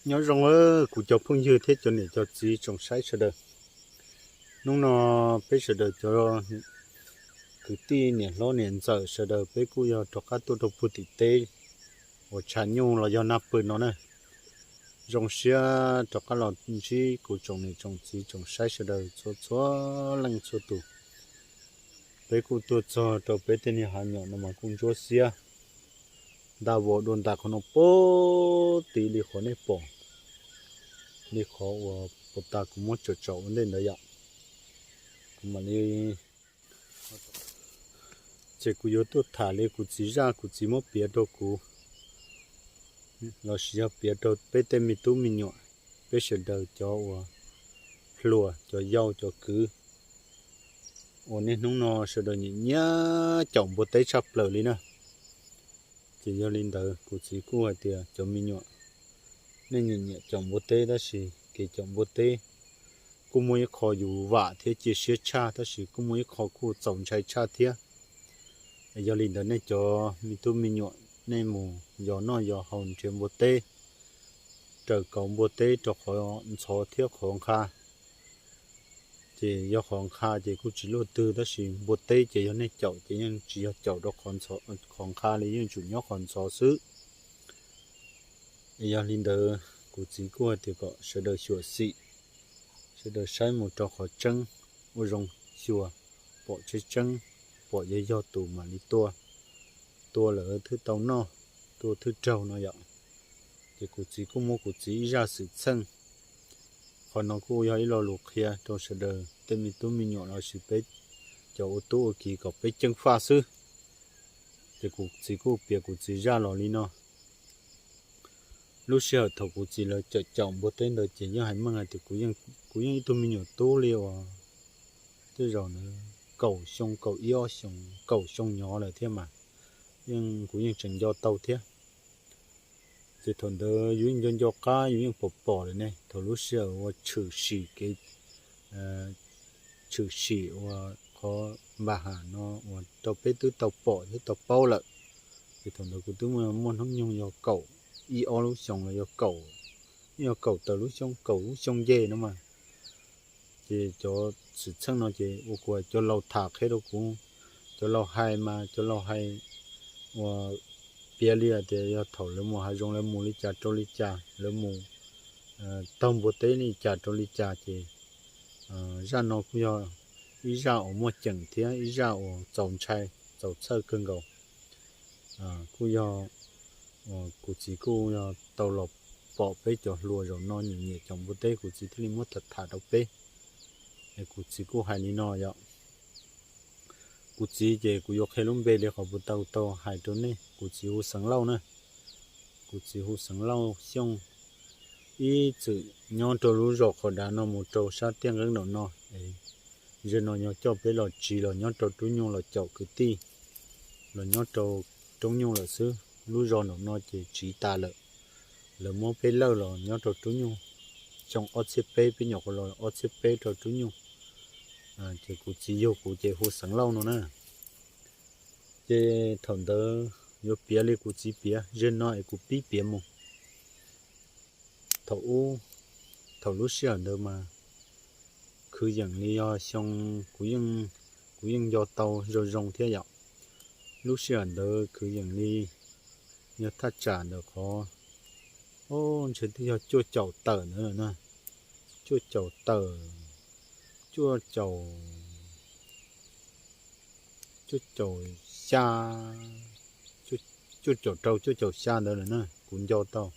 Nyob zoo kuv cov phooj ywg thiab cov niam cov txiv tsoom saib sawv daws. Hnub no peb sawv daws cov kwv tij niam hlob niam ntxawm sawv daws peb kuj yog rov qab tuaj rau puag tim teb uas tshav nyuj los yog naj pw no na. Zoo siab rov qab los ntsib kuv tsoom niam tsoom txiv tsoom saib sawv daws txhua txhua leej txhua tus. Peb kuj tuaj txog rau peb tej niag hav nyom no mas kuj ntsuab xiab nta vos dua ntas qhov no puag tid li qhov nej pom, li qhov uas puag ta kuv muab tsom tsom ua ntej ntawd yom. Kuv mam li, ces kuv yuav tuaj tham li kuv txiv zaj kuv txiv muab piav rau kuv, lossis yog piav rau peb tej me tub me nyuam, peb sawv daws cov uas hluas, cov yau, cov kwv, uas niaj hnub no sawv daws nyiam nyiam caum npua teb tshaj plaws li na. Ces yog li ntawd kuv txiv kuj hais tias cov me nyuam, nej nyiam nyiam caum npua teb tab sis kev caum npua teb kuj muaj ib qho yus vam thiab cia siab tshaj tab sis kuj muaj ib qho kuj txaus ntshai tshaj thiab. Yog li ntawd nej cov me tub me nyuam, nej mus yos noj yos haus nrhiav npua teb, raws kauv npua teb rau qhov ntxhov thiab qhov nqha. Ces yog qhov nqha ces kuj tsis luaj twg tab sis npua teb ces yog nej caum ces yeej tsis yog caum rau qhov nqha li, yeej tsum nyob qhov ntxhov xwb. Yog li ntawd kuv txiv kuj hais tias kom sawv daws xyuam xim, sawv daws saib mus rau qhov tseeb, ua zoo xyuas, pom tseeb tseeb, pom yog yog tus mam li tua, tua lawm thiaj tau noj, tua thiaj raug no yom. Ces kuv txiv kuj muab kuv txiv ib zaj xwm txheej, qhov no kuj yog ib lo lus qhia rau sawv daws tej me tub me nyuam lossis peb cov ua tub ua kiv kom peb ceev faj xwb. Ces kuv txiv kuj piav kuv txiv zaj los li no. Lub sij hawm thaum kuv txiv lawv caum caum npua teb ntawd ces yeej hais meej hais tias kuv yeej ib tug me nyuam tub li uas tej zaum kaum xyoo, kaum ib ob xyoo, kaum xyoo nyob lawm thiab mas, yeej kuv yeej tseem nco tau thiab. Ces thaum ntawd yus yeej nco nco qab, yus yeej pom pom lawm ne, thaum lub sij hawm uas tshwm sim kev, tshwm sim uas qhov npam ham no uas rau peb twb tau pom thiab tau paub lawm. Ces thaum ntawd kuv twb muaj hnub nyoog yog kaum ib ob lub xyoos los yog kaum, yog kaum tawm lub xyoo, kaum lub xyoo nce no mas. Ces cov xwm txheej no ces ua kuv cov laus tham qhia rau kuv, cov laus hais mas cov laus hais uas piav li hais tias yog thaum lawv mus hav zoov lawv mus li cas rau li cas, lawv mus taug npua teb li cas rau li cas ces zaj no kuj yog ib zaj uas muaj ceem thiab ib zaj uas txaus ntshai, txaus txhawj kawg nkaus. Kuj yog kuv txiv kuj yog tau los pom peb cov hluas zaum no nyiam nyiam caum npua teb kuv txiv thiaj li muab tham tham rau peb. Es kuv txiv kuj hais li no yom. Kuv txiv ces kuv yuav qhia lub npe li qhov puag ta tau hais rau nej, kuv txiv hu Xeev Lauj na. Kuv txiv hu Xeev Lauj Xyooj, ib txwm nyob rau lub zos qhov dav no mus rau sab Tiaj Nqeeb nraum no. Ze no yog coj peb los tsiv los nyob rau Rub Nyuj los caum kwv tij los nyob rau Rub Nyuj lawm xwb. Lub zos nraum no ces tsiv tas lawm, lawv muab peb lawj los nyob rau Rub Nyuj. Xyoo ob txhiab peb peb nyuam qhuav los ob txhiab peb rau Rub Nyuj. Ces kuv txiv yug kuv ces hu Xeev Lauj no na. Ces thaum ntawd yuav piav li kuv txiv piav, ze no es kuv pib piav mus. Thaum ub, thaum lub sij hawm ntawd mas khwv yeem li yog xyoo, kuv yeej nco tau zoo zoo thiab yom. Lub sij hawm ntawd khwv yeem li yog thaj tsam ntawm qhov, o, ntshe twb yog cuaj caum tawm ntawd lawm na. Cuaj caum tawm, cuaj caum, cuaj caum xya, cuaj caum rau cuaj caum xya ntawd lawm na, kuv nco tau,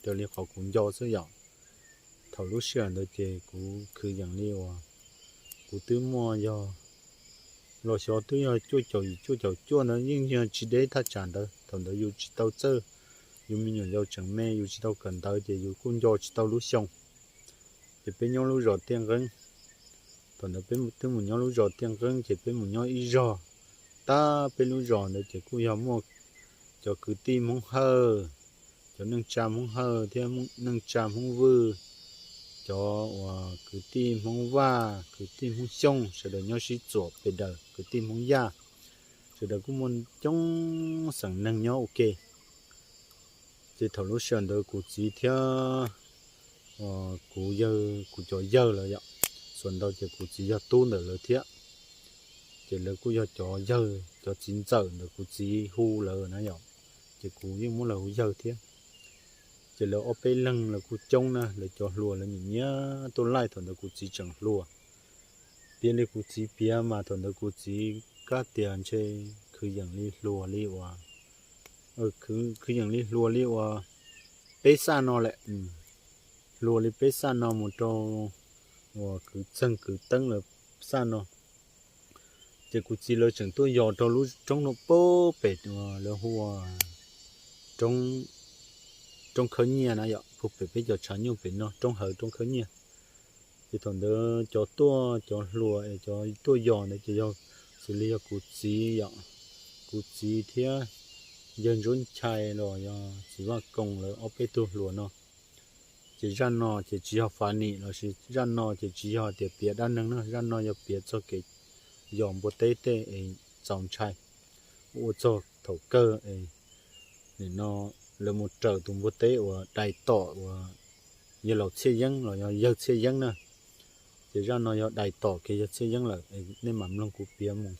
raws li qhov kuv nco xwb yom. Thaum lub sij hawm ntawd ces kuv khwv yeem li uas kuv twb muaj yog los xyov twb yog cuaj caum yim cuaj caum cuaj ntawd, yeej yog tsis deb thaj tsam ntawd. Thaum ntawd yus tsis tau txawj, yus me nyuam yaus tseem me yus tsis tau kawm ntawv ces yus kuj nco tsis tau lub xyoo. Ces peb nyob lub zos Tiaj Nqeeb, thaum ntawd peb twb mus nyob lub zos Tiaj Nqeeb ces peb mus nyob ib zog. Tab peb lub zos ntawd ces kuj yog muaj cov kwv tij Hmoob Hawj, cov neej tsa Hmoob Hawj thiab neej tsa Hmoob Vwj, cov uas kwv tij Hmoob Vaj, kwv tij Hmoob Xyooj, sawv daws nyob sib txuam pes daws, kwv tij Hmoob Yaj, sawv daws kuj muaj coob xeem neeg nyob ua ke. Ces thaum lub sij hawm ntawd kuv txiv thiab kuv yawg, kuv cov yawg lawm yom. Xuas ntau ces kuv txiv yog tub ntawm lawv thiab. Ces lawv kuj yog cov yawg, cov txiv ntxawm ntawm kuv txiv hu lawm na yom. Ces kuv yeej muab lawv hu yawg thiab. Ces lawv ob peb leeg lawv kuj coob na, lawv cov hluas lawv nim nyiam tuaj laij thaum ntawd kuv txiv tseem hluas. Piav li kuv txiv piav mas thaum ntawd kuv txiv kab tias ntshe khwv yeem li hluas li uas, khwv yeem li hluas li uas peb xaj no lawm. Hluas li peb xaj no mus rau uas kwv txeeg kwv teeb lawv xaj no. Ces kuv txiv lawv tseem tuaj yos rau lub roob no pem lawv hu ua roob khawb nyiaj na yom, puag pem peb cov tshav nyuj pem no, roob hawv roob khawb nyiaj. Ces thaum ntawd cov tuaj, cov hluas es cov tuaj yos ntawd ces yog xws li yog kuv txiv yom, kuv txiv thiab yawg Ntsuab Nchai los yog txiv Vaj Koos lawv ob peb tug hluas no. Ces zaj no ces tsis yog fav nim lossis zaj no ces tsis yog tias piav dab neeg na, zaj no yog piav txog kev yos npua teb tej es txaus ntshai, ua txog thaum kawg es nim no lawv mus raws tus npua teb uas dais tom uas yawg laus Txhiaj Yeeb los yog yawg Txhiaj Yeeb na. Ces zaj no yog dais tom kiag yawg Txhiaj Yeeb lawm, nej mam mloog kuv piav mus.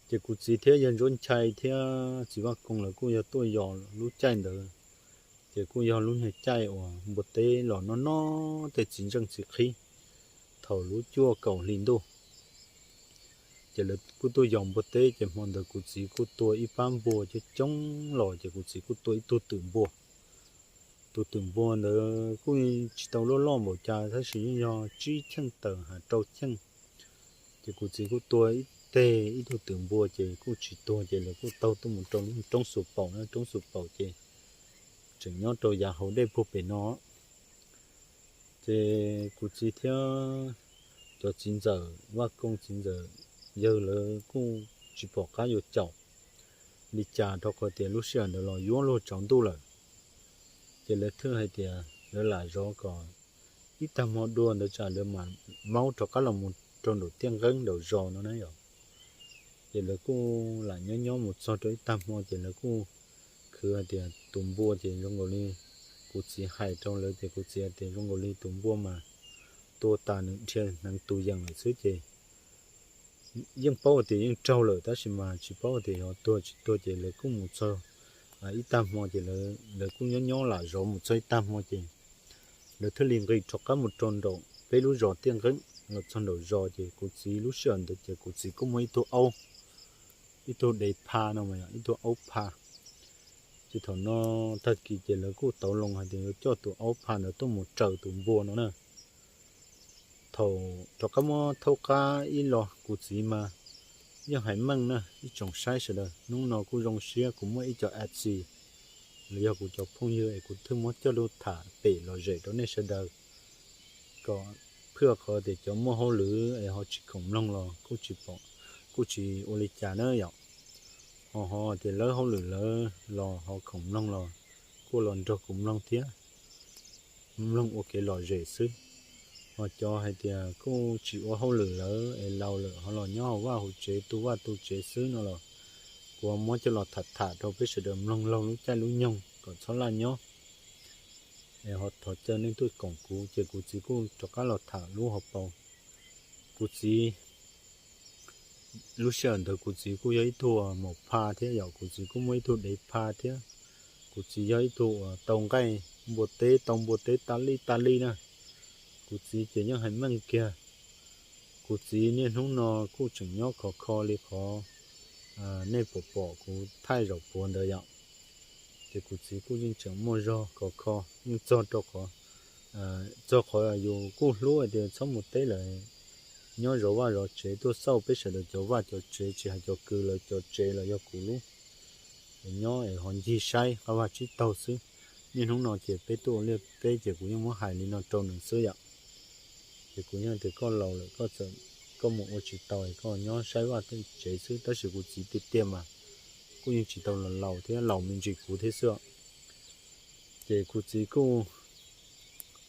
Ces kuv txiv thiab yawg Ntsuab Nchai thiab txiv Vaj Koos lawv kuj yog tuaj yos lub caij ntawd. Ces kuj yog lub niag caij uas npua teb los noj noj tej txiv ntseej txiv qhib thaum lub cuaj kaum hli ntuj. Ces lawv kuj tuaj yos npua teb, ces hmo ntawd kuv txiv kuj tua ib pab npua coob coob los, ces kuv txiv kuj tua ib tug twm npua. Tus twm npua ntawd kuj tsis tau loj loj npaum cas, tab sis yeej yog tsib cheej tawm ha rau cheej. Ces kuv txiv kuj tua ib teg ib tug twm npua ces kuj tsis tuag, ces lawv kuj taug tuaj mus rau lub roob Xus Paum na, roob Xus Paum ces tseem nyob rau yav hauv dej puag pem no. Ces kuv txiv thiab cov txiv ntxawm Vaj Koos, txiv ntxawm yawg lawv kuj tsis pom qab yuav caum li cas, rau qhov tias lub sij hawm ntawd los yuav luag tsaus ntuj lawm. Ces lawv thiaj hais tias lawv lam zov kom ib tag hmo dua ntawd tsam lawv mam maub rov qab los mus rau nraum tiaj nqeeb nraum zos no na yom. Ces lawv kuj lam nyob nyob mus txog rau ib tag hmo ces lawv kuj khwv hais tias tus npua ces zoo nkaus li kuv txiv hais rau lawv ces kuv txiv hais tias zoo nkaus li tus npua mas tua tas nws dhia hneev tus yeem lawm xwb ces yeej paub tias yeej raug lawm tab sis mas tsis paub tias yuav tuag tsis tuag ces lawv kuj mus txog ib tag hmo ces lawv kuj nyob nyob lam zov mus txog ib tag hmo ces lawv thiaj li nqis rov qab mus rau nraum peb lub zos tiaj nqeeb los txog nraum zos ces kuv txiv lub sij hawm ntawd ces kuv txiv kuj muaj ib tug aub, ib tug dev pha no, ib tug aub pha. Ces thaum no tag kis ces lawv kuj tau loo hais tias yuav coj tus aub pha ntawd tuaj mus raws tus npua no na. Thaum rov qab muab thaub qab ib los kuv txiv mas yeej hais meej na ib tsoom saib sawv daws, hnub no kuj zoo siab kuv muaj ib co a txis los yog kuv cov phooj ywg es kuv thiaj muab coj lug tham pem lom zem rau nej sawv daws, kom phwj qhov tias cov muaj hauj lwm es ho tsis khoom mloog los kuj tsis pom, kuj tsis ua li cas na yom. Ho ho tias lawb hauj lwm lawm los ho khoom mloog los kuj los nrog kuv mloog thiab, mloog ua kev lom zem xwb. Ho cov hais tias kuj tsis ua hauj lwm lawm es laus lawm ho los nyob hauv vaj hauv tsev tu vaj tu tsev xwb no los kuv muab coj los tham tham rau peb sawv daws mloog laug lub caij lub nyoog kom txhob laj nyob. Es ho thov caw nej tuaj koom kuv ces kuv txiv kuj rov qab los tham lub hauv paus. Kuv txiv lub sij hawm ntawd kuv txiv kuj yog ib tug maum pha thiab yom, kuv txiv kuj muaj ib tug dev pha thiab. Kuv txiv yog ib tug uas tau nqaij npua teb, tau npua teb tas li tas li na. Kuv txiv ces yeej hais meej kiag. Kuv txiv niaj hnub no kuj tseem nyob khov kho li qhov nej pom pom kuv thaij zaum puav ntawd yom. Ces kuv txiv kuj yeej tseem muaj zog khov kho, yeej txog rau qhov, txog qhov yus kuj hlub hais tias txhob mus teb lawm, nyob zov vaj zov tsev tuaj xauj peb sawv daws cov vaj cov tsev, tsis hais cov kwv lawv cov tsev los yog kuv lub, nyob es ho ncig saib qab vaj tsib taug xwb. Niaj hnub no ces peb tuaj ua liaj teb ces kuv yeej muab hais li no rau nws xwb yom. Ces kuv yeej tias koj laus lawm, koj txawm, koj mus ua tsis tau es koj nyob saib vaj tsev xwb, tab sis kuv txiv tiag tiag mas kuj yeej tsis tau los laus thiab, laus me ntsis kuv thiab xwb. Ces kuv txiv kuj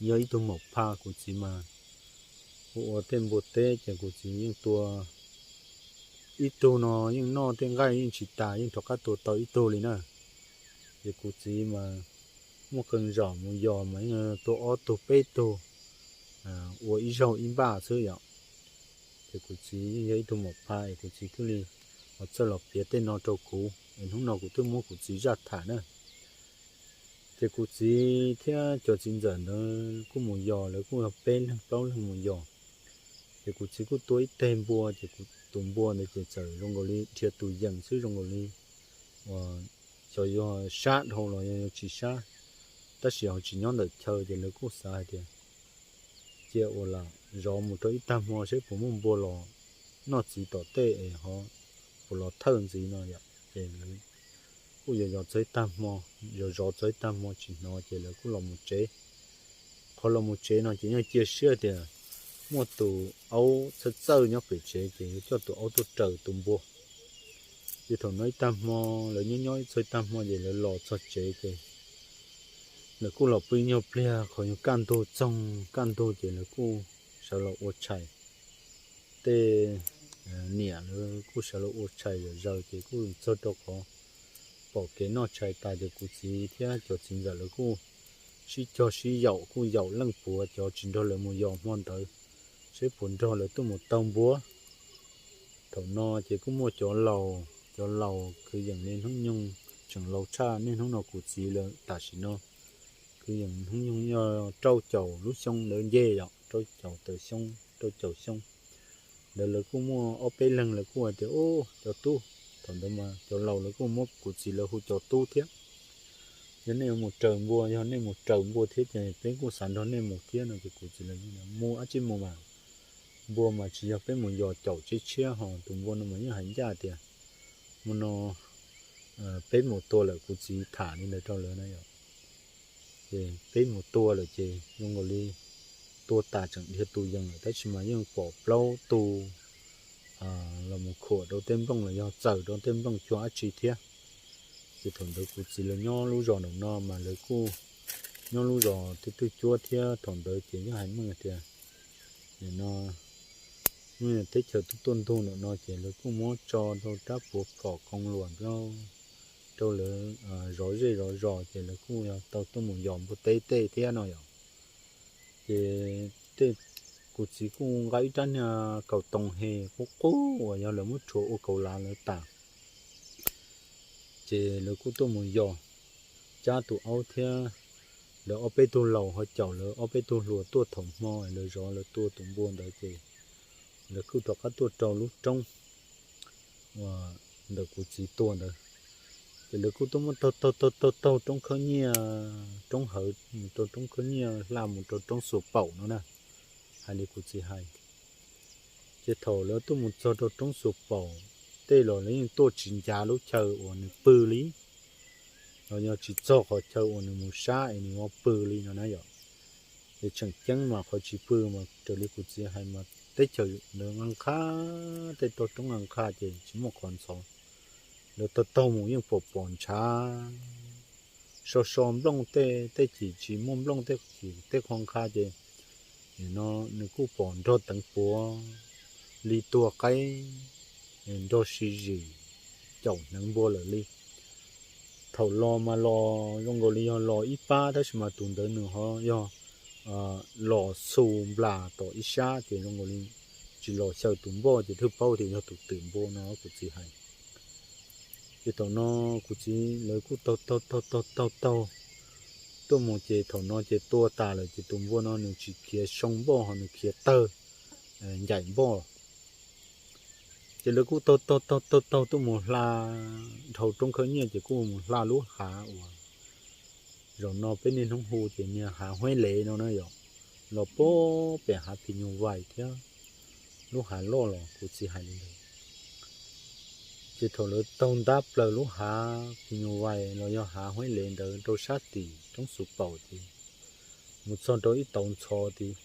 yog ib tug maum pha, kuv txiv mas kuj ua tej npua teb ces kuv txiv yeej tua ib tug no yeej noj tej nqaij yeej tsis tas, yeej rov qab tua tau ib tug li na. Ces kuv txiv mas muaj qee zaum mus yos mas yeej tua ob tug peb tug, ua ib zaug ib npaj xwb yom. Ces kuv txiv yeej yog ib tug mom phaj es kuv txiv thiaj li ho txawj los piav tej no rau kuv es hnub no kuv twb muab kuv txiv zaj tham na. Ces kuv txiv thiab cov txiv ntxawm ntawd kuj mus yos, lawv kuj yog peb leeg plaub leeg mus yos. Ces kuv txiv kuj tua ib teg npua, ces tus npua ntawd ces txawm zoo nkaus li dhia tus yees xwb, zoo nkaus li uas xyov yog sab dhau los yog tsis sab, tab sis ho tsis nyob ntawm chaw, ces lawv kuj xav hais tias cia ua lam zov mus rau ib tag hmo seb puas muaj npua los noj txiv tom tej es ho puas los thawj ntxiv no yom. Ces lawv kuj yos yos txog ib tag hmo, yos zov txog ib tag hmo tsis hnov ces lawv kuj los mus tsev. Qhov los mus tsev no ces yeej cia siab tias muaj tus aub txhawj txawj nyob pem tsev ces yuav coj tus aub tuaj raws tus npua. Ces thaum no ib tag hmo, lawv nyob nyob ib txog ib tag hmo ces lawv los txog tsev ces lawv kuj los pw nyuag pliag, qhov yog kaj ntug txoog kaj ntug ces lawv kuj sawv los ua tshais. Tej niam lawv kuj sawv los ua tshais zom zaws ces kuj txog rau qhov pom kev noj tshais tas ces kuv txiv thiab cov txiv ntxawm lawv kuj sib cog sib yaum, kuj yaum leej puav cov tsis nrog lawv mus yos hmo ntawd seb puas nrog lawv tuaj mus taug npua. Thaum no ces kuj muaj cov laus, cov laus kwv yees li hnub nyoog tseem laus tshaj niaj hnub no kuv txiv lawv tam sim no, kwv yees hnub nyoog yog rau caum lub xyoo ntawd nce yom, rau caum tawm xyoo, rau caum xyoo ntawd lawv kuj muaj ob peb leeg lawv kuj hais tias, Ub, cov tub, thaum ntawd mas cov laus lawv kuj muab kuv txiv lawv hu cov tub thiab, yog nej mus raws npua, yog nej mus raws npua thiab ces peb kuj xav nrog nej mus thiab no ces kuv txiv lawv mus dab tsi mus mas, npua mas tsis yog peb mus yos caum tshiab tshiab ho tus npua no mas yeej hais ncaj tias mus no peb mus tua lawm, kuv txiv tham li ntawd rau lawv na yom. Ces peb mus tua lawm ces zoo nkaus li tua tas tseem dhia tus yees lawm tab sis mas yeej pom plaub tug los mus khuam rau tej nplooj los yog txawm rau tej nplooj cuag dab tsi thiab. Ces thaum ntawd kuv txiv lawv nyob lub zos nraum no mas lawv kuj nyob lub zos twb twb cuab thiab, thaum ntawd ces yeej hais meej tias nim no teb chaws tuaj tuaj ntug nraum no ces lawv kuj muab tso rau rab puav kom koos luam rau lawv zov zej zov zos ces lawv kuj yog tau tuaj mus yos npua teb tej thiab no yom. Ces tej, kuv txiv kuj nqa ib rab niag kaus toos he qub qub uas yog lawv muab rhuav ua kaus lav lawv tas. Ces lawv kuj tuaj mus yos, cab tus aub thiab lawv ob peb tug laus ho caum lawv ob peb tug hluas tuaj thaum hmo lawv zov lawv tua tus npua ntawd ces lawv kuj rov qab tuaj rau lub roob uas ntawm kuv txiv tua ntawd. Ces lawv kuj tuaj muab taug taug taug taug taug roob khawb nyiaj, roob hawv mus rau roob khawb nyiaj, hla mus rau roob xuas paum no na, hais li kuv txiv hais. Ces thaum lawv tuaj mus txog rau roob xuas paum, tej los lawv yeej tuaj tsis ncav lub chaw uas nws pw li, los yog tsis txog qhov chaw uas nws mus sab es nws ua pw li no na yom. Ces tseem ceeb mas qhov tsis pw mas raws li kuv txiv hais mas teb chaws ntawd nqaj nqha, tej toj roob nqaj nqha ces tsis muaj qhov ntxhov. Lawv taug taug mus yeej pom pom ntshav, so so nplooj tej, tej chim tsis muaj nplooj tej chim tej qho nqha ces nim no nws kuj pom nrog teev puav li tuag qaib, nrog si zim caum hneev npua lawm li. Thaum los mas los zoo nkaus li yog los ib pab tab sis mas tus ntawd nws ho yog los xu nplas tom ib sab ces zoo nkaus li tsis los xyaw tus npoj ces thiaj paub tias yog tus twm npua no kuv txiv hais. Ces thaum no kuv txiv lawv kuj taug taug taug taug taug taug tuaj mus ces thaum no ces tua tas lawm ces tus npua no nws tsis khiav soo npoj ho nws khiav tawg ncaim npoj. Ces lawv kuj taug taug taug taug taug tuaj mus hla dhau roob khawb nyiaj ces kuj mus hla lub hav uas zaum no peb niaj hnub hu ces niag hav Hueb Lev no na yom, los puag pem hav Phis Nyuj Vais thiab, lub hav loj los kuv txiv hais li ntawd. Ces thaum lawv taug ntab plaws lub hav Phis Nyuj Vais los yog hav Hueb Lev ntawd rau sab tim roob Xuv Paum ces mus txog rau ib tauv ntxhov tid.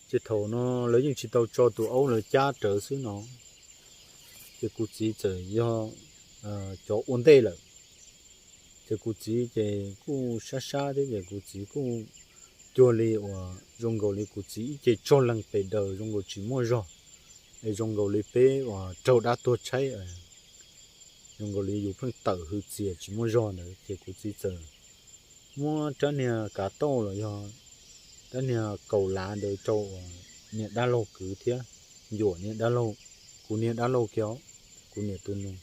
Ces thaum no lawv yeej tsis tau tso tus aub, lawv cab rawv xwb no. Ces kuv txiv txawm yog cov ua ntej lawm. Ces kuv txiv ces kuj sab sab thiab ces kuv txiv kuj cuag li uas zoo nkaus li kuv txiv ib ce tsog leeg pes daws zoo nkaus tsis muaj zog, es zoo nkaus li peb uas raug dab tuag tshaib, zoo nkaus li yus pheej tawm hwj txias tsis muaj zog ntawd ces kuv txiv txawm muab rab niag kav tauj los yog rab niag kaus lav ntawd rau niag dab laug kwv thiab, yuam niag dab laug, kuv niag dab laug kiag, kuv niam tus nus,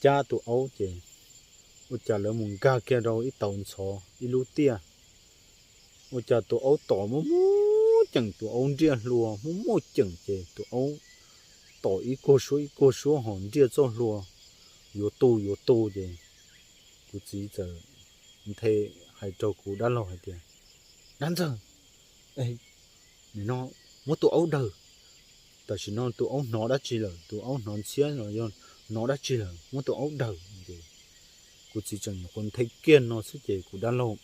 cab tus aub ces ua cas lawv mus nkag kiag rau ib tauv ntxhov ib lub tiaj. Ua cas tus aub tom muaj muaj ceem, tus aub nriaj hlua muaj muaj ceem ces tus aub tom ib kuag suab ib kuag suab ho nriaj txoj hlua yuav tu yuav tu ces kuv txiv txawm nthe hais rau kuv dab laug hais tias, Dab Ntxawg, no muab tus aub daws, tam sim no tus aub hnov dab tsi lawm, tus aub hnov ntxhiab los yog hnov dab tsi lawm, muab tus aub daws es. Kuv txiv tseem nyuam qhuav nthe kiag no xwb ces kuv dab laug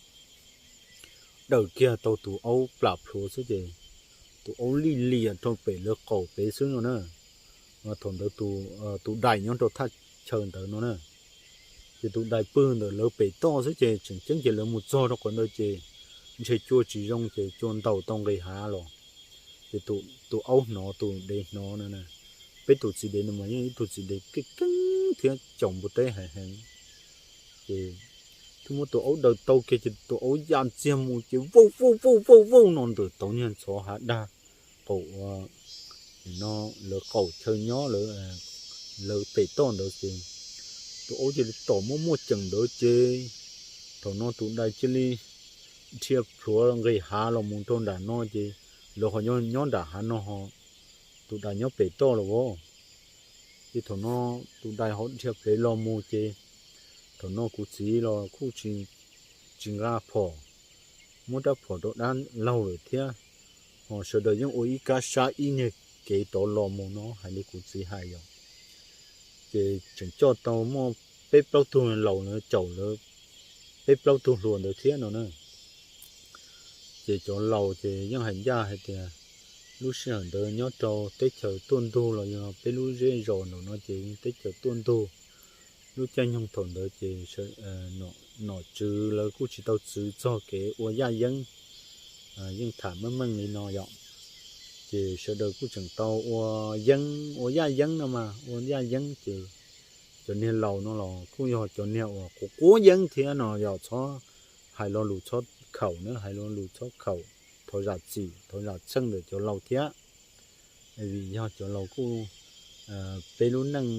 daws kiag tau tus aub plam plhuav xwb ces tus aub lij lias rau pem lawv qaum pem xwb no na. Thaum ntawd tus dais nyob rau thaj chaw ntawd no na, ces tus dais pw ntawm lawv pem toj xwb ces tseem ceeb ces lawv mus txog rau qhov ntawd ces ntshe cua tsis zoo ces cua ntaus tau nqis hav los. Ces tus aub hnov tus dev hnov no na, peb tus txiv dev no mas yeej ib tug txiv dev keej keeb thiab caum npua teb heev heev. Ces twb muab tus aub daws tau kiag ces tus aub ya ntxiag mus ces vauj vauj vauj vauj vauj no ntawm tauv niag ntxhov hav dag qaum, no lawv qaum chaw nyob lawv pem toj ntawd ces tus aub cia li tom muaj muaj ceem ntawd ces thaum no tus dais cia li dhia plhuav nqis hav los mus rau nram no ces lawv ho nyob nram hav no ho tus dais nyob pem toj los as. Ces thaum no tus dais ho dhia plev los mus ces thaum no kuv txiv los kuj tsis nqa phom, muab rab phom rau dab laug lawm thiab, ho sawv daws yeej ua ib kab sab ib niag kev rov los mus no hais li kuv txiv hais yom. Ces tseem coj tau muaj peb plaub tug laus lawv caum lawv peb plaub tug hluas ntawd thiab no na. Ces cov laus ces yeej hais ncaj hais tias lub sij hawm ntawd nyob rau teb chaws tuaj ntug los yog peb lub zej zos nraum no ces teb chaws tuaj ntug. Lub caij nyoog thaum ntawd ces nom tswv lawv kuj tsis tau txwv txog kev ua yaj yeeb, yeej tham meej meej li no yom. Ces sawv daws kuj tseem tau ua yeeb ua yaj yeeb no mas ua yaj yeeb ces cov niag laus no los kuj yog cov niag uas quav quav yeeb thiab no yom, txhob hais lo lus txhob khaum na, hais lo lus txhob khaum, thov zam txim thov zam txheej ntawm cov laus thiab. Vim yog cov laus kuj, peb lub neej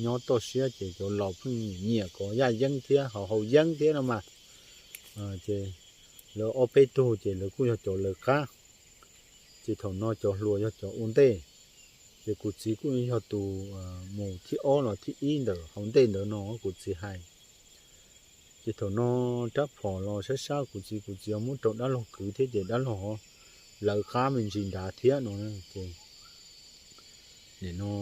nyob toj siab ces cov laus pheej nyiam kov yaj yeeb thiab ho haus yeeb thiab no mas. Ces lawv ob peb tug ces lawv kuj yog cov lawv qab. Ces thaum no cov hluas yog cov ua ntej, ces kuv txiv kuj yog tus mus thib ob los thib ib ntawm hauv ntej ntawd no kuv txiv hais. Ces thaum no rab phom los sab sab kuv txiv, kuv txiv muab rau dab laug kwv thiab ces dab laug lawv qab me ntsis nrad thiab no ces nim no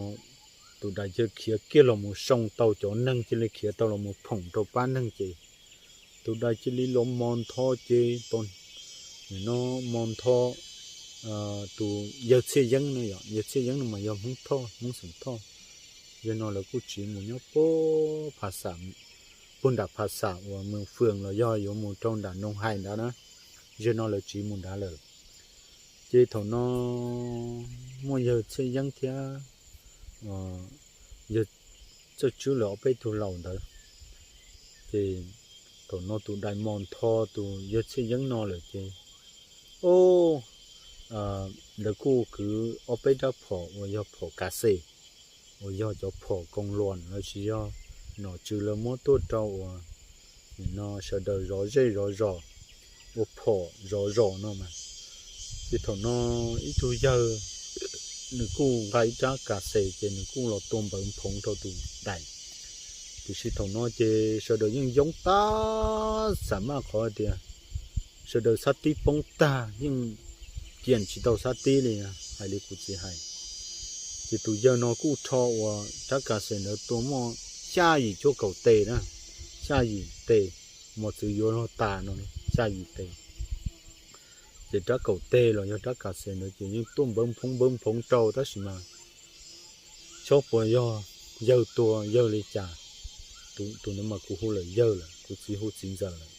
tus dais cia khiav kiag los mus soo tau cov neeg, cia li khiav tau los mus phoom rau pab neeg ces tus dais cia li los mos ntho ces nim no mos ntho tus yawg Txhiaj Yeeb no yom, yawg Txhiaj Yeeb no mas yog Hmoob Thoj, Hmoob xeem Thoj. Yawg no lawv kuj tsiv mus nyob puag pha xam, puag nram pha xam uas Mees Fwm los yog yuav mus rau nram Noog Hais ntawd na. Yawg no lawv tsiv mus nrad lawm. Ces thaum no muaj yawg Txhiaj Yeeb thiab yawg Txawj Tswb lawv ob peb tug laus ntawd. Ces thaum no tus dais mos ntho tus yawg Txhiaj Yeeb no lawm ces, o, lawv kuj kwv ob peb rab phom uas yog phom kav xes, uas yog cov phom koos luas los sis yog nom tswv lawv muab tuaj rau uas nim no sawv daws zov zej zov zos, ua phom zov zos no mas. Ces thaum no ib tug yawg nws kuj nqa ib rab kav xes ces nws kuj los tua npawv nphoov rau tus dais. Tiam sis thaum no ces sawv daws yeej yoob tag, xam maj qhov tias sawv daws xab tib poob tag yeej kiam tsis tau xab tib li, hais li kuv txiv hais. Ces tus yawg no kuj rho uas rab kav xes ntawd tua muaj xya yim cuaj kaum tes na, xya yim tes, mos txwv yuav luag tas no, xya yim tes. Ces rab kaum tes los yog rab kav xes ntawd ces yeej tuaj npawv nphoov npawv nphoov rau tab sis mas txhob puas yog yawg tua yawg li cas, tus ntawd mas kuv hu lawm yawg lawm, kuv txiv hu txiv ntxawm lawm.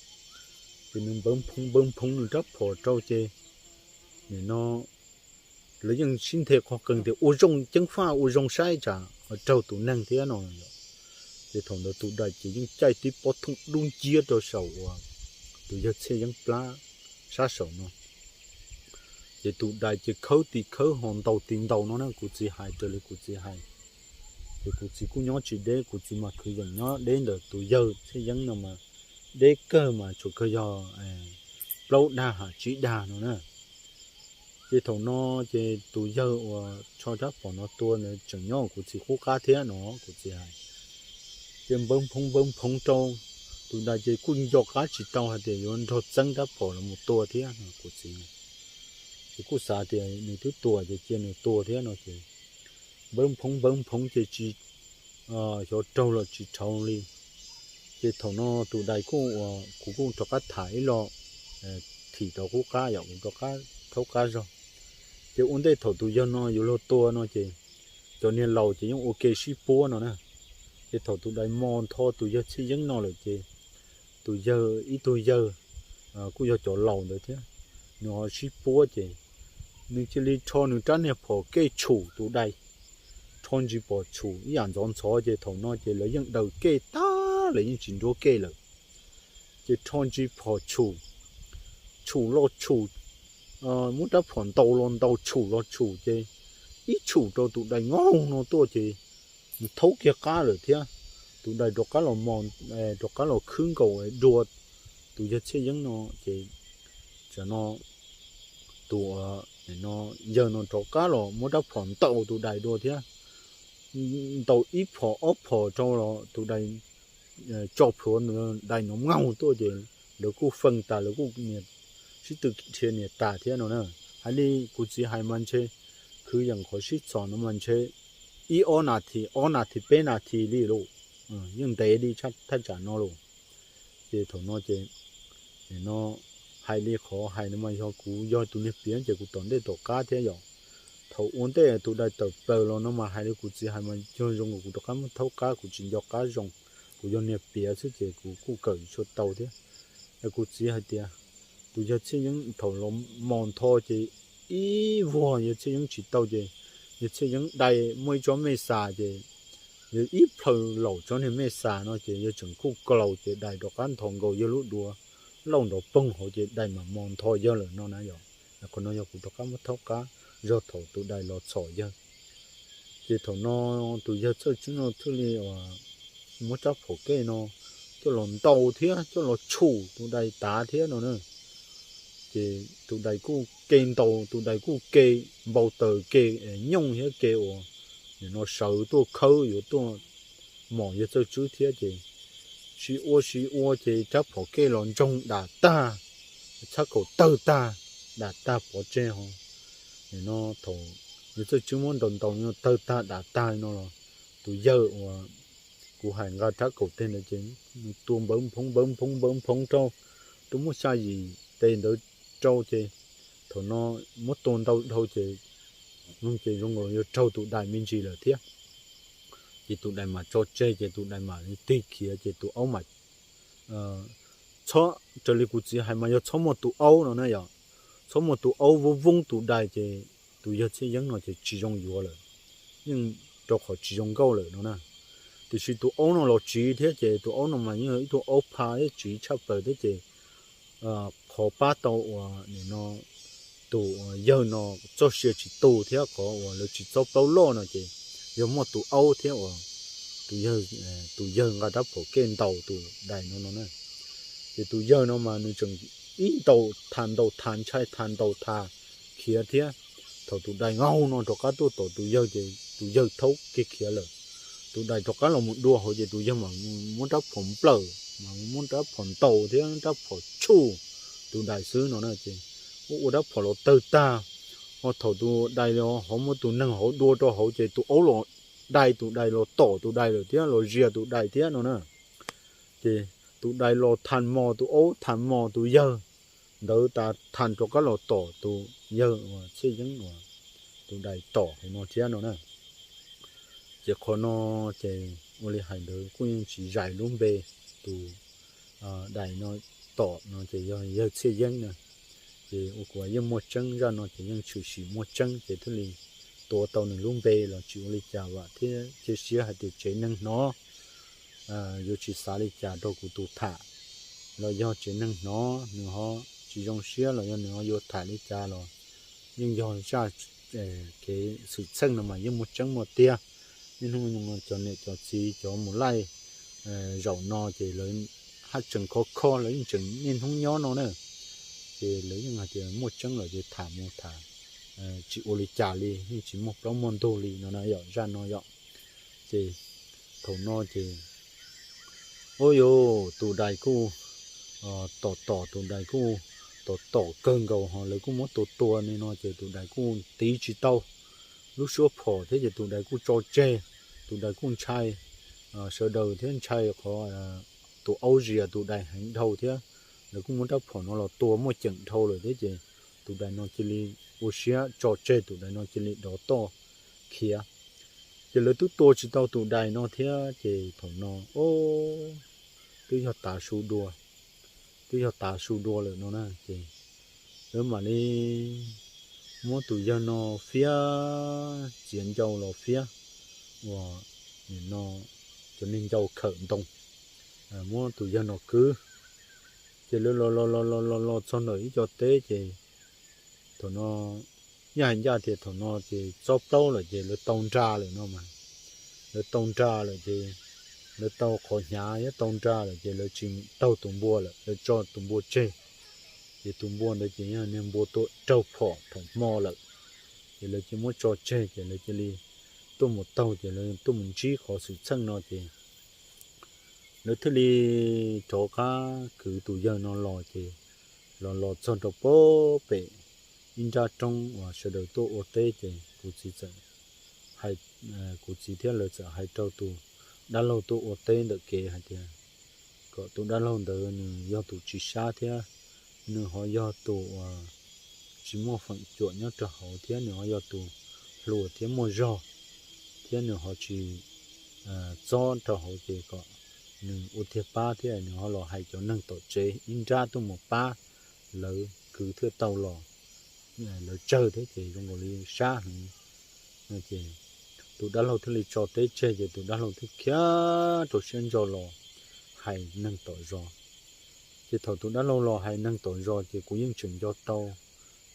Ces nws npawv nphoov npawv nphoov nws rab phom rau ces nim no lawv yeej sib nthe qhov qees tias ua zoo ceev faj ua zoo saib tsam ho raug tus neeg thiab no. Ces thaum ntawd tus dais ces yeej caij tib pob thooj dub nciab rau saum uas tus yawg Txhiaj Yeeb plab sab saum no. Ces tus dais ces khawb tis khawb ho ntaus tis ntaus no na, kuv txiv hais raws li kuv txiv hais. Ces kuv txiv kuj nyob tsis deb, kuv txiv mas khwv yeem nyob deb ntawm tus yawg Txhiaj Yeeb no mas deb kawg mas tsuas kawg yog plaub dag ham tsib dag no na. Ces thaum no ces tus yawg uas tso rab phom no tua ntawd tseem nyob kuv txiv qub qab thiab no kuv txiv hais. Ces npawb nphoov npawb nphoov rau tus dais ces kuj nco qab tsis tau hais tias yuav nrog txeeb rab phom los mus tua thiab no kuv txiv. Ces kuj xav tias nws twb tuag ces cia nws tua thiab no ces npawb nphoov npawb nphoov ces tsis, xyov raug los tsis raug li. Ces thaum no tus dais kuj, kuv kuj rov qab tham ib lo thim rov qub qab yom, kuv rov qab thaub qab zog. Ces ua ntej thaum tus yawg no yuav luag tua no ces cov niag laus ces yeej ua ke sib puab no na. Ces thaum tus dais mos ntho tus yawg Txhiaj Yeeb no lawm ces tus yawg ib tug yawg kuj yog cov laus ntawd thiab, nws ho sib puab ces nws cia li rho nws rab niag phom kej tshum tus dais, rho ntsis phom tshum ib yam ntxhov ntxhov ces thaum no ces lawv yeej daws kej tag lawm, yeej tsis nruab kej lawm. Ces rho ntsis phom tshum, tshum los tshum, muab rab phom ntaus los ntaus, tshum los tshum ces ib tshum rau tus dais nkaug no tuaj ces nws thaub kiag qab lawm thiab. Tus dais rov qab los mos, rov qab los khwb nkaus dua tus yawg Txhiaj Yeeb no ces tam no tus yawg no rov qab los muab rab phom ntaus tus dais dua thiab. Ntaus ib phom ob phom rau los tus dais tso plhuav dais no nkaug tuaj ces lawv kuj feej tas, lawv kuj sib tw dhia nias tas thiab no na. Hais li kuv txiv hais mas ntshe khwv yeem qhov sib txhom no mas ntshe ib ob nas this, ob nas this peb nas this li lauj, yeej ntev li thaj tsam no lauj. Ces thaum no ces no hais li qhov hais no mas yog kuv yog tus niag piav ces kuv tom ntej tom qab thiab yom. Thaum ua ntej tus dais tawm plaws los no mas hais li kuv txiv hais mas yog zoo kuv rov qab muab thaub qab, kuv tsis nco qab zoo, kuv yog niag piav xwb ces kuv kuj kawm tsis tau thiab. Es kuv txiv hais tias tus yawg Txhiaj Yeeb thaum los mos ntho ces ib vuag yawg Txhiaj Yeeb tsis tau ces yawg Txhiaj Yeeb dai muaj ib tsob mej xas ces yawg ib plhaw laum tsob niag mej xas no ces yawg tseem kuj klaus ces dais rov qab nthos nkaus yawg lub duav lauj nrov poog hauv ces dais mam mos ntho yawg lawm no na yom. Qhov no yog kuv rov qab muab thaub qab zog thaum tus dais los txhom yawg. Ces thaum no tus yawg Txawj Tswb no thiaj li muab rab phom kej no coj los ntaus thiab coj los tshum tus dais tav thiab no na. Ces tus dais kuj ke ntaus, tus dais kuj ke npau taws ke nyooj thiab ke uas nim no sawv tuaj khawb yuav tuaj mos yawg Txawj Tswb thiab ces sib ua sib ua ces rab phom kej los ntsoog dam tag, txhab kaum tawg tag, dam tag pov tseg ho. Nim no thaum yawg Txawj Tswb muab ntaus ntaus no tawg tag dam tag no los tus yawg uas kuv hais nqa rab kaum teg ntawd ces nws tua npawv nphoov npawv nphoov npawv nphoov rau, rau muaj xya yim teg ntawd rau ces thaum no muab tua ntau dhau ces, ces zoo nkaus yuav raug tus dais me ntsis lawm thiab. Ces tus dais mam tso tseg ces tus dais mam li tig khiav ces tus aub mam txhob, raws li kuv txiv hais mas yog txhob muaj tus aub no na yom, txhob muaj tus aub voob voob tus dais ces tus yawg Txhiaj Yeeb no ces tsis zoo yuav lawm, yeej rau qhov tsis zoo nkauj lawm no na. Tiam sis tus aub no los tsiv thiab ces tus aub no mas yeej yog ib tug aub pha thiab tsiv tshaj plaws thiab ces qhov pab tau uas nim no tus yawg no txoj sia tsis tu thiab qhov uas lawv tsis txob plaub loj no ces yog muaj tus aub thiab uas tus yawg, tus yawg nqa rab phom kej ntaus tus dais no no na. Ces tus yawg no mas nws tseem ib ntaus thas ntaus thas ntshai thas ntaus thas khiav thiab. Thaum tus dais nkaug no rov qab tuaj tom tus yawg ces tus yawg thaub kiag khiav lawm. Tus dais rov qab los mus dua hauv ces tus yawg mam muab rab phom nplawm, mas muab rab phom ntaus thiab rab phom tshum tus dais xwb no na ces ua ua rab phom los tawg tag. Ho thaum tus dais los ho muaj tus neeg hauv dua rau hauv ces tus aub los dai tus dais los tom tus dais lawm thiab los zias tus dais thiab no na. Ces tus dais los thas mos tus aub thas mos tus yawg ntawd tas thas rov qab los tom tus yawg uas Txhiaj Yeeb uas tus dais tom hauv no thiab no na. Ces qhov no ces ua li hais ntawd kuj yeej tsis zais lub npe tus dais no tom no ces yog yawg Txhiaj Yeeb na. Ces ua kuv yeej muaj tseeb, zaj no ces yeej tshwm sim muaj tseeb ces thiaj li tuav tau nws lub npe los tsis ua li cas vam thiab cia siab hais tias tsev neeg hnov yuav tsis xav li cas rau kuv tus tham. los yog tsev neeg hnov nws ho tsis zoo siab los yog nws ho yuav tham li cas los yeej yog zaj kev xwm txheej no mas yeej muaj tseeb muaj tiag. Niaj hnub cov niam cov txiv cov mus laij zaum no ces lawv haj tseem khov kho, lawv yeej tseem niaj hnub nyob no na. Ces lawv yeej hais tias muaj tseeb lawm ces tham mus tham tsis ua li cas li, yeej tsis muaj plaub muaj ntug li no na yom, zaj no yom. Ces thaum no ces, ub yuv, tus dais kuj tom tom, tus dais kuj tom tom kawg nkaus ho lawv kuj muab tua tua li no ces tus dais kuj tiv tsis tau lub suab phom thiab ces tus dais kuj tso tseg. Tus dais kuj ntshai sawv daws thiab ntshai qhov tus aub zias tus dais heev dhau thiab lawv kuj muab rab phom no los tua muaj ceem dhau lawm thiab ces tus dais no cia li ua siab tso tseg, tus dais no cia li dov toj khiav. Ces lawv twb tua tsis tau tus dais no thiab ces thaum no, o, twb yog tav su dua, twb yog tav su dua lawm no na ces lawv mam li muab tus yawg no fiab, txiav ncau los fiab, uas nim no cov niag ncau khawm ntoo, muab tus yawg no kwv. Ces lawv los los los los los los txog ntawm ib co teb ces thaum no, yog hais ncaj tias thaum no ces txob plaub lawm ces lawv tau nra lawm no mas, lawv tau nra lawm ces lawv tau qhov hnyav thiab tau nra lawm ces lawv tsis taug tus npua lawm, lawv tso tus npua tseg. Ces tus npua ntawd ces yog niag npua tua raug phom thaum hmo lawm, ces lawv cia muab tso tseg ces lawv cia li tuaj mus taug ces lawv tuaj mus ntsib qhov xwm txheej no ces lawv thiaj li rov qab kwv tus yawg no los ces los los txog rau pem ib nrab roob uas sawv daws tuaj ua teb ces kuv txiv txawm, kuv txiv thiab lawv txawm hais rau tus dab laug tuaj ua teb ntawm kev hais tias kom tus dab laug ntawd nws yog tus tsis sab thiab nws ho yog tus uas tsis muaj feem cuam nyob rau hauv thiab nws ho yog tus hluas thiab muaj zog thiab nws ho tsis txob rau hauv ces kom nws ua tiag pab thiab nws ho los hais cov neeg tom tsev ib nrab tuaj mus pab lawv kwv thiaj tau los, lawv tsawg thiab ces zoo nkaus li sab heev. Ces tus dab laug thiaj li tso teb tseg ces tus dab laug thiaj khiav rau siab ntso los hais neeg tom zos. Ces thaum tus dab laug los hais neeg tom zos ces kuv yeej tseem nco tau,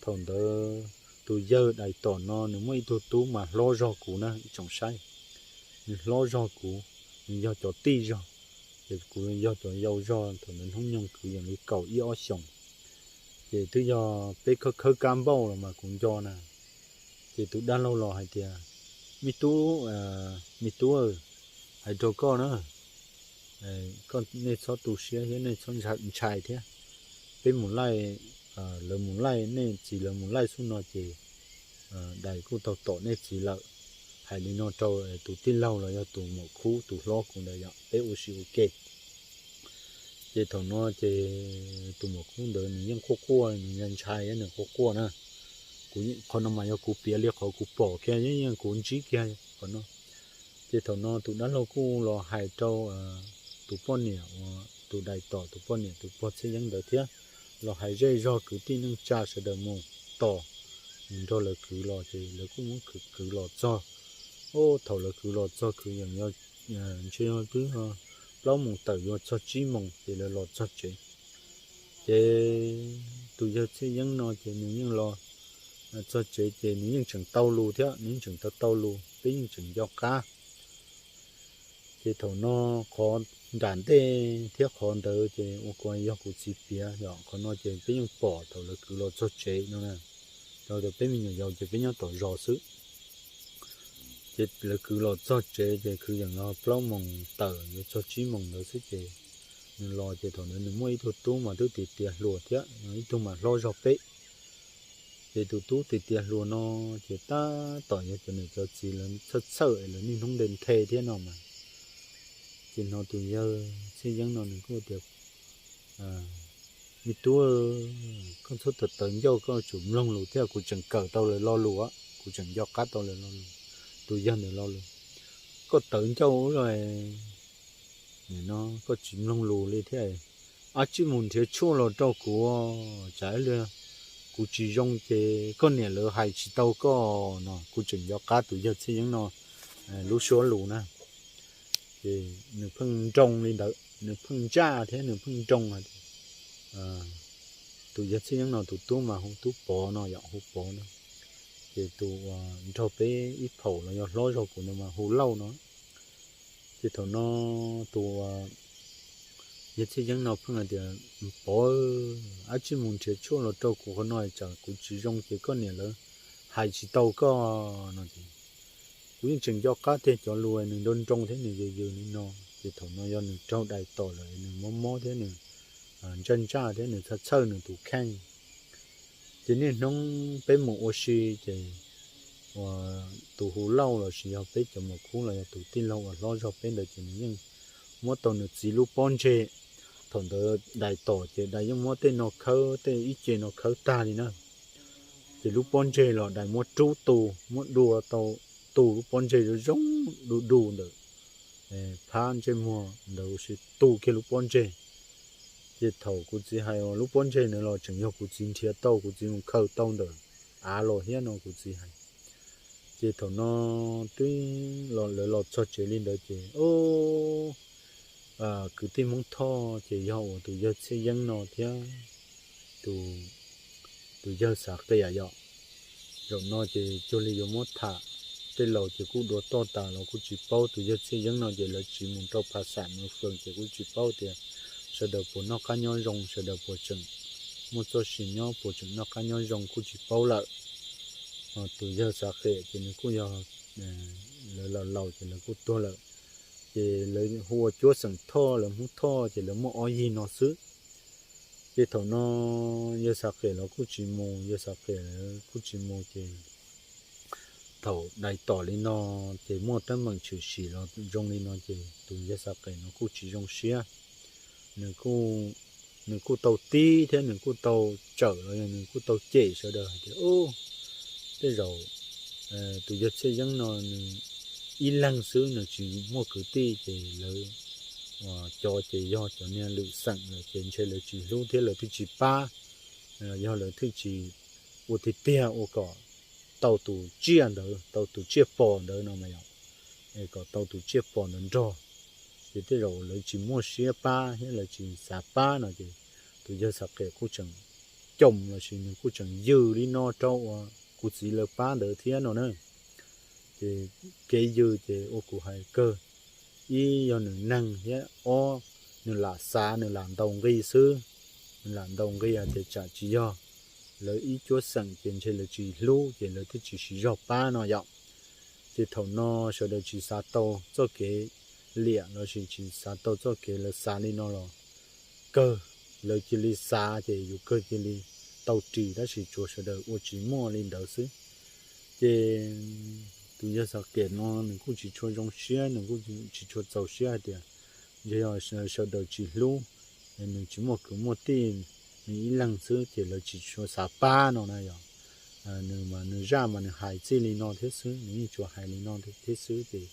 thaum ntawd tus yawg dais tom no nws muaj ib tug tub mas hlob zog kuv na ib tsoom saib, nws hlob zog kuv, nws yog cov tij zog, ces kuv yog cov yau zog thaum ntawd hnub nyoog kwv yees li kaum ib ob xyoos. Ces twb yog peb khawb khawb kab npauj los mas kuv nco na. Ces tus dab laug los hais tias, me tub, me tub, hais rau koj na, koj nej txhob tu siab thiab nej txhob ntshai thiab. Peb mus laij, lawv mus laij, nej txiv lawv mus laij xub no ces dais kuj tau tom nej txiv lawm. Hais li no rau tus tij laug los yog tus muam khub tus hlob kuv ntawd yom, peb ua si ua ke. Ces thaum no ces tus muam khub ntawd nws yeej quaj quaj, nws ntshai ntshai nws quaj quaj na. Kuv, qhov no mas yog kuv piav li qhov kuv pom kiag, yeej kuv ntsib kiag qhov no. Ces thaum no tus dab laug kuj los hais rau tus poj niam uas tus dais tom, tus poj niam tus pog Txhiaj Yeeb ntawd thiab, los hais zej zog kwv tij neej tsa sawv daws mus tos, mus nrog lawv kwv los ces lawv kuj muab kwv kwv los txog. Ub, thaum lawv kwv los txog kwv yees yog, ntshe yog twb plaub moos tawm yuav txog tsib moos ces lawv los txog tsev. Ces tus yawg Txhiaj Yeeb no ces nws yeej los txog tsev ces nws yeej tseem tau lus thiab, nws yeej tseem tau tau lus, peb yeej tseem nco qab. Ces thaum no qhov nram ntej thiab qhov ntawd ces ua kuv yog kuv txiv piav yom, qhov no ces peb yeej pom thaum lawv kwv los txog tsev no na. Rau tias peb me nyuam yaus ces peb nyob tom zos xwb. Ces lawv kwv los txog tsev ces kwv yees yog plaub moos tawm yuav txog tsib moos ntawd xwb ces nws los ces thaum ntawd nws muaj ib tug tub mas twb tiav tiav hluas thiab, ib tug mas hlob zog peb. Ces tus tub tiav tiav hluas no ces tab tom yog cov niam cov txiv lawv txhawj txhawj es lawv niaj hnub nte nthe thiab no mas. Ces no tus yawg Txhiaj Yeeb no nws kuj tias, me tub, koj txhob tawv tawv ncauj, koj tsum mloog lus thiab, kuv tseem kawm tau lawv lo lus, kuv tseem nco qab tau lawv lo lus, tus yawg ntawd lo lus. Koj tawv ncauj ua luaj, nim no koj tsis mloog lus li thiab, ab tsij mus nrhiav tshuaj los rau kuv, tsam ib pliag kuv tsis zoo ces koj niam lawv hais tsis tau koj no. Kuv tseem nco qab tus yawg Txhiaj Yeeb no lub suab lus na. Ces nws pheej nroo li ntawd, nws pheej ntsaj thiab nws pheej nroo hais tias, tus yawg Txhiaj Yeeb no tus tub mas hu Tub Pov no yom, hu Pov no. Ces tus uas nrog peb ib phaum los yog hlob zog kuv no mas hu Lauj no. Ces thaum no tus yawg Txhiaj Yeeb no pheej hais tias, Pov, ab tsi mus nrhiav tshuaj los rau kuv qhov no, tsam kuv tsis zoo ces koj niam lawv hais tsis tau koj no es. Kuv yeej tseem nco qab tiag cov lus nws nroo nroo thiab nws yws yws li no. Ces thaum no yog nws raug dais tom lawm nws mob mob thiab nws ntsaj ntsaj thiab nws txhawj txhawj nws tus kheej. Ces niaj hnub peb mus ua si ces tus hu Lauj los sis yog peb cov muam khub los yog tus tij laug uas hlob zog peb ntawd ces nws yeej muab tau nws txiv lub pob ntseg. Thaum ntawd dais tom ces dais yeej muab tej no khawb, tej ib ce no khawb tag li na. Ces lub pob ntseg los dais muab rub tu, muab dua tau tu lub pob ntseg zoo zoo du du ntawm phab ntsej muag ntawd ua si tu kiag lub pob ntseg. Ces thaum kuv txiv hais lub pob ntseg ntawd los tseem yog kuv txiv nrhiav tau, kuv txiv mus khaws tau ntawm av los thiab no kuv txiv hais. Ces thaum no twb lawv los txog tsev li ntawd ces kwv tij Hmoob Thoj ces yog uas tus yawg Txhiaj Yeeb no thiab tus yawg Xav Qias yom. Zaum no ces cuag li yuav muab tham, tej laus ces kuj dua toj tas los kuj tsis paub, tus yawg Txhiaj Yeeb no ces lawv tsiv mus rau pha xam mus fwm ces kuj tsis paub tias sawv daws puas noj qab nyob zoo, sawv daws puas tseem muaj txoj sia nyob, puas tseem noj qab nyob zoo kuj tsis paub lawm. Tus yawg Xav Qias ces nws kuj yog lawv laus laus ces lawv kuj tuag lawm. Ces lawv hu ua cuab xeem Thoj, lawv Hmoob Thoj ces lawv muaj ob yig no xwb. Ces thaum no yawg Xav Qias los kuj tsis mus, yawg Xav Qias kuj tsis mus ces thaum dais tom li no ces muaj teeb meem tshwm sim los zoo li no ces tus yawg Xav Qias no kuj tsis zoo siab. Nws kuj tau tib thiab nws kuj tau tsawm los yog nws kuj tau cem sawv daws hais tias, Ub, tej zaum tus yawg Txhiaj Yeeb no nws ib leeg xwb, nws tsis muaj kwv tij ces lawv cov ces yog cov niag lwm xeem lawm ces ntshe lawv tsis hlub thiab lawv thiaj tsis pab, yog lawv thiaj tsis ua tiag tiag ua kom tau tus tsiaj ntawd, tau tus tsiaj pom ntawd no mas yom, es kom tau tus tsiaj pom ntawd nrog, ces tej zaum lawv tsis muaj siab pab thiab lawv tsis xav pab no ces tus yawg Xav Qias kuj tseem coom los sis nws kuj tseem yws li no rau uas kuv txiv lawv pab ntawd thiab no na. Ces kev yws ces ua kuv hais kawg, ib yog nws neeg thiab ob nws lam xav nws lam ntaus nqi xwb. Nws lam ntaus nqi hais tias tsam tsis yog lawv ib cuab xeem ces ntshe lawv tsis hlub ces lawv thiaj tsis siv zog pab no yom. Ces thaum no sawv daws tsis xav tau txoj kev liam los sis tsis xav tau txoj kev lawv xav li no los kawg, lawv cia li xav ces yus kawg cia li tau ris tab sis tsuas sawv daws ua tsis muaj li ntawd xwb. Ces tus yawg Xav Qias no nws kuj tsis tshua zoo siab, nws kuj tsis tshua txaus siab hais tias yog sawv daws tsis hlub, nws tsis muaj kwv muaj tij, nws ib leeg xwb ces lawv tsis tshua xav pab no na yom. Nws mas nws zaj mas nws hais txij li no thiab xwb, nws yeej tsuas hais li no thiab xwb ces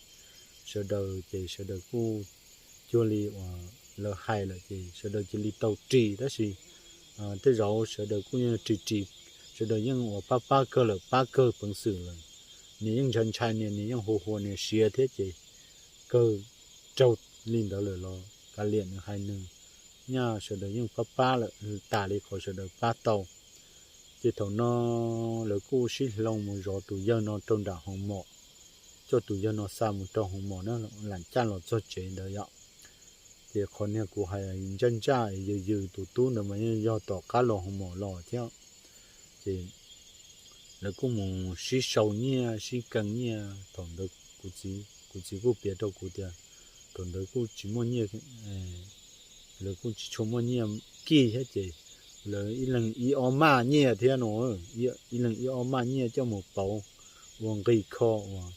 sawv daws ces sawv daws kuj cuag li uas lawv hais lawm ces sawv daws cia li tau ris tab sis tej zaum sawv daws kuj yeej ris ris, sawv daws yeej uas pab pab kawg lawm, pab kawg peev xwm lawm. Nws yeej ntshai ntshai nias, nws yeej hu hu nias siav thiab ces kawg raug li ntawd lawm los kav liam nws hais nws, nyaj sawv daws yeej pab pab lawm tas li qhov sawv daws pab tau. Ces thaum no lawv kuj sib hloov mus zov tus yawg no rau nram hoos mom, coj tus yawg no xa mus rau hoos mom na, lam caj los txog tsev ntawd yom. Ces qhov niag kuv hais ntsaj ntsaj yws yws tus tub ntawd mas yeej yog tom qab los hoos mom los thiab. Ces lawv kuj mus sib sau nyiaj sib kee nyiaj, thaum ntawd kuv txiv kuj piav rau kuv tias thaum ntawd kuj tsis muaj nyiaj, lawv kuj tsis tshua muaj nyiaj kij thiab ces lawv ib leeg ib ob maj nyiaj thiab no, ib leeg ib ob maj nyiaj coj mus pauv ua nqi kho uas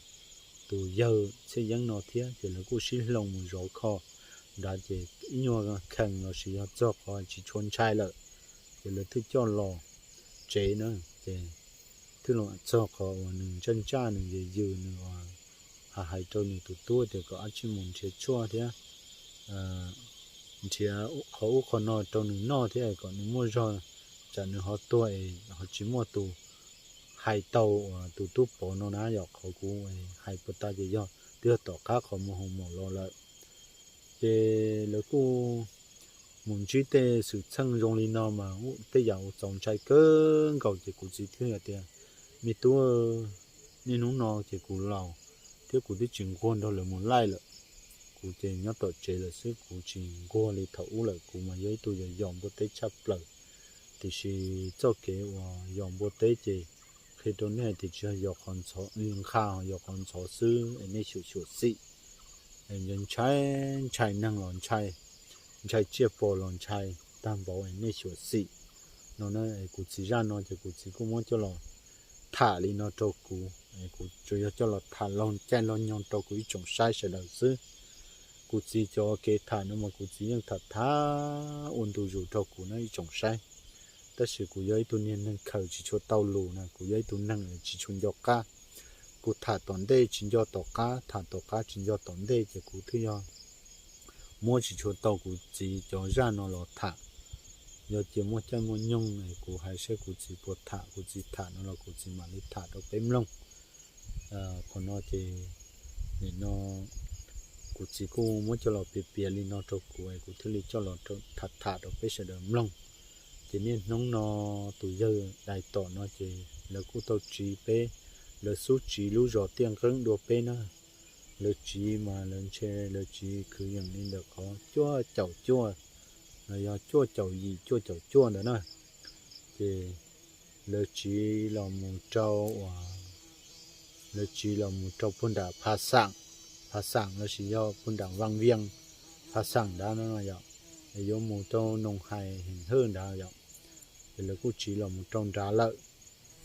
tus yawg Txhiaj Yeeb no thiab ces lawv kuj sib hloov mus zov kho nrad ces ib nyuag khees los sis yog txog qhov tsis tshua ntshai lawm ces lawv thiaj coj los tsev na. Ces twb los txog qhov uas nws ntsaj ntsaj nws yws yws nws hais rau nws tus tub tias kom ab tsij mus nrhiav tshuaj thiab nrhiav qhov ub qhov no rau nws noj thiab kom nws muaj zog, tsam nws ho tuag es ho tsis muaj tus hais tau uas tus tub Pov no na yom. Qhov kuv hais puas tas ces yog twb yog tom qab qhov mus hoos mom los lawm. Ces lawv kuj mus ntsib tej xwm txheej zoo li no mas tej yam uas txaus ntshai kawg nkaus. Ces kuv txiv thiaj hais tias, Me tub, niaj hnub no ces kuv laus thiab kuv twb tsis nquag nrog lawv mus laij lawm. Kuv ces nyob tom tsev lawm xwb, kuv tsis nquag li thaum ub lawm. Kuv mas yog ib tug yos yos npua teb tshaj plaws, tiam sis txoj kev uas yos npua teb ces qhia rau nej tias tsis yog yos qhov ntxhov, nqha yos qhov ntxhov xwb es nej xyuam xyuam xim, ntshai, ntshai neeg los ntshai, ntshai tsiaj pom los ntshai tag npaum es nej xyuam xim no na. Kuv txiv zaj no ces kuv txiv kuj muab coj los tham li no rau kuv, kuv tsuas yog coj los tham laug caij laug nyoog rau kuv ib tsoom saib sawv daws xwb. Kuv txiv cov kev tham no mas kuv txiv yeej tham tham ua ntu zus rau kuv no ib tsoom saib. Tab sis kuv yog ib tug niag neeg khaws tsis tshua tau lus na, kuv yog ib tug neeg tsis tshua nco qab. Kuv tham tom ntej tsis nco tom qab, tham tom qab tsis nco tom ntej, ces kuv thiaj yog muab tsis tshua tau kuv txiv cov zaj no los tham. Yog cia muaj caij muaj nyoog kuv hais saib kuv txiv puas tham, kuv txiv tham no los kuv txiv mam li tham rau peb mloog. Qhov no ces nim no kuv txiv kuj muab coj los piav piav li no rau kuv es kuv thiaj li coj los tham tham rau peb sawv daws mloog. Ces niaj hnub no tus yawg dais tom no ces lawv kuj tau tsiv peb, lawv xub tsiv lub zos Tiaj Nqeeb dua peb na. Lawv tsiv mas lawv ntshe lawv tsiv kwv yees li ntawm qhov cuaj caum cuaj, los yog cuaj caum yim cuaj caum cuaj ntawd na. Ces lawv tsiv los mus rau uas, lawv tsiv los mus rau puag nram Pha Xaam, Pha Xaam lossis yog puag nram Vaj Viaj, Pha Xaam nrad no yom, es yuav mus rau Noos Hais heem hawj nrad yom. Ces lawv kuj tsiv los mus rau nrad lawm.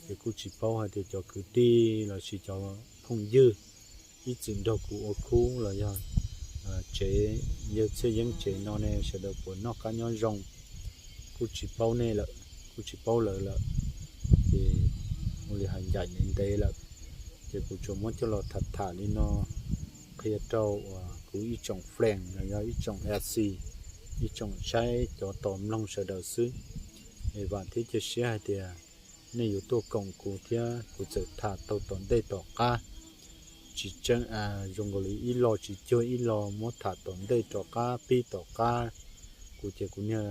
Ces kuj tsis paub hais tias cov kwv tij lossis cov phooj ywg ib txwm nrog kuv ua khub los yog tsev, yawg Txhiaj Yeeb tsev no ne sawv daws puas noj qab nyob zoo, kuj tsis paub nej lawm, kuj tsis paub lawv lawm. Ces ua li hais ncaim ntev ntev lawm, ces kuv tsuas muab coj los tham tham li no qhia rau uas kuv ib tsoom friend los yog ib tsoom F C, ib tsoom saib cov tos mloog sawv daws xwb. Es vam thiab cia siab hais tias nej yuav tuaj koom kuv thiab kuv txawm tham tau tom ntej tom qab. Tsis tseeb, zoo nkaus li ib lo tsis cuag ib lo, muab tham tom ntej tom qab pib tom qab, kuv ces kuv niag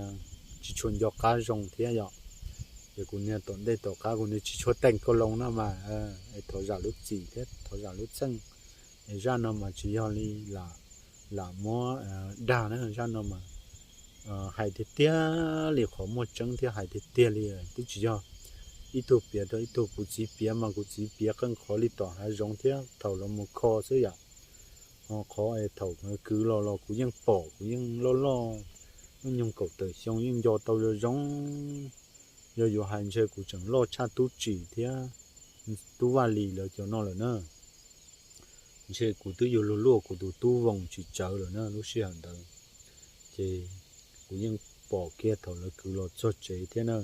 tsis tshua nco qab zoo thiab yom. Ces kuv niag tom ntej tom qab kuv niag tsis tshua teem kau loo no mas, es thov zam lub txim thiab thov zam lub txheej. Es zaj no mas tsis yog li lam muab dag na, zaj no mas hais tiag tiag li qhov muaj tseeb thiab hais tiag tiag li, twb tsis yog ib tug piav rau ib tug, kuv txiv piav mas kuv txiv piav qee qhov li tom hav zoov thiab thaum los mus kho xwb yom. Ho qhov es thaum kwv los los kuv yeej pom, kuv yeej loj loj, lub nyoog kaum tawm xyoo yeej nco tau zoo zoo. Yog yuav hais ntshe kuv tseem loj tshaj Tub Tsim thiab Tub Vaj Lis lawv cov no lawm na. Ntshe kuv twb yuav luag luaj kuv tus tub Voos tsis tsawv lawm na lub sij hawm ntawd. Ces kuv yeej pom kiag thaum lawv kwv los txog tsev thiab na.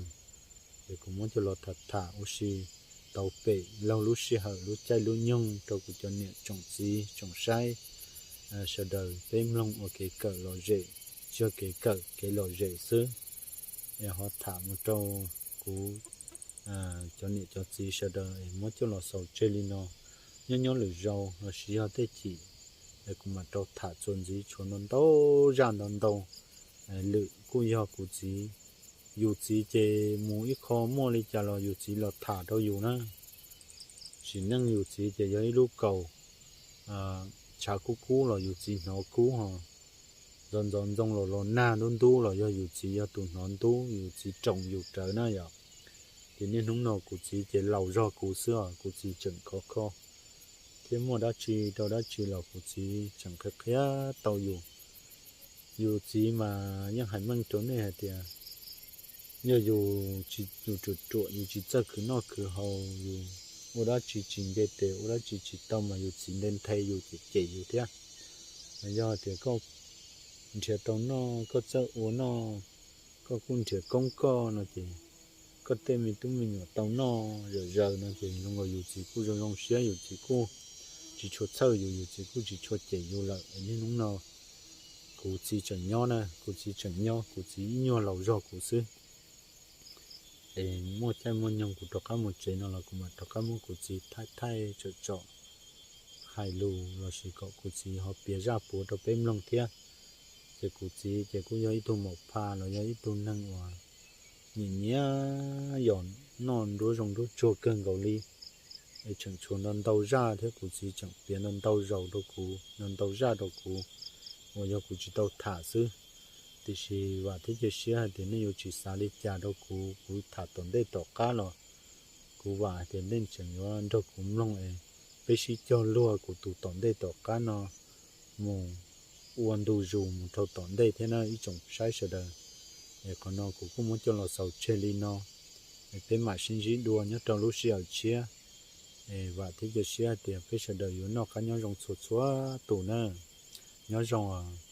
Ces kuv muab coj los tham tham ua si tau pem laug lub sij hawm lub caij lub nyoog rau kuv cov niam tsoom txiv tsoom saib sawv daws peb mloog ua kev kawm lom zem, tsis yog kev kawm, kev lom zem xwb. Es ho tham mus rau kuv cov niam cov txiv sawv daws es muab coj los xaus tseg li no. Nyob nyob lwm zaus lossis yog tej chim es kuv mam rau tham txuas ntxiv tshuav ntau ntau zaj ntau ntau. Lwm kuj yog kuv txiv, yus txiv ces mus ib qho muaj li cas los yus txiv los tham rau yus na. Sim neej yus txiv ces yog ib lub kaus tshav kub kub los yus txiv hnov kub ho, ntxov ntxov ntxoo los los nag ntub ntub los yog yus txiv yog tus hnov ntub, yus txiv roos yus rawv na yom. Ces niaj hnub no kuv txiv ces laus zog kuv xwb os, kuv txiv tseem khov kho thiab muaj dab tsi rau dab tsi los kuv txiv tseem qhia qhia tau yus. Yus txiv mas yeej hais meej rau nej hais tias yog yus tsis, yus ruam ruam yus tsis txawj khwv noj khwv haus, yus ua dab tsi tsis nce tes ua dab tsi tsis tau mas yus txiv nte nthe yus cem cem yus thiab. Yog tias koj nrhiav tau noj, koj txawj ua noj, koj kuj nrhiav koob koj no ces koj tej me tub me nyuam tau noj zom zaws no ces zoo nkaus yus txiv kuj zoo zoo siab, yus txiv kuj tsis tshua txhawj yus, yus txiv kuj tsis tshua cem yus lawm. Es niaj hnub no kuv txiv tseem nyob na, kuv txiv tseem nyob, kuv txiv ib nyuag laus zog kuv xwb. Es muaj caij muaj nyoog kuv rov qab mus tsev no los kuv mam rov qab muab kuv txiv thaij thaij tsom tsom hais lus lossis kom kuv txiv ho piav zaj puav rau peb mloog thiab. Ces kuv txiv ces kuj yog ib tug maum pha los yog ib tug neeg uas nyiam nyiam yos noj nruab zoov nruab tsuag kawg nkaus li. Es tseem tshuav ntau ntau zaj thiab, kuv txiv tseem piav ntau ntau zaus rau kuv, ntau ntau zaj rau kuv uas yog kuv tsis tau tham xwb. Tiam sis vam thiab cia siab hais tias nej yuav tsis xav li cas rau kuv, kuv tham tom ntej tom qab los kuv vam hais tias nej tseem yuav nrog kuv mloog es peb sib cog luag kuv tus tom ntej tom qab no mus ua ntu zus mus rau tom ntej thiab na ib tsoom saib sawv daws. Es qhov no kuv kuj muab coj los xaus tseg li no, es peb mam sib ntsib dua nyob rau lub sij hawm tshiab. Es vam thiab cia siab hais tias peb sawv daws yuav noj qab nyob zoo txhua txhua tus na. Nyob zoo os.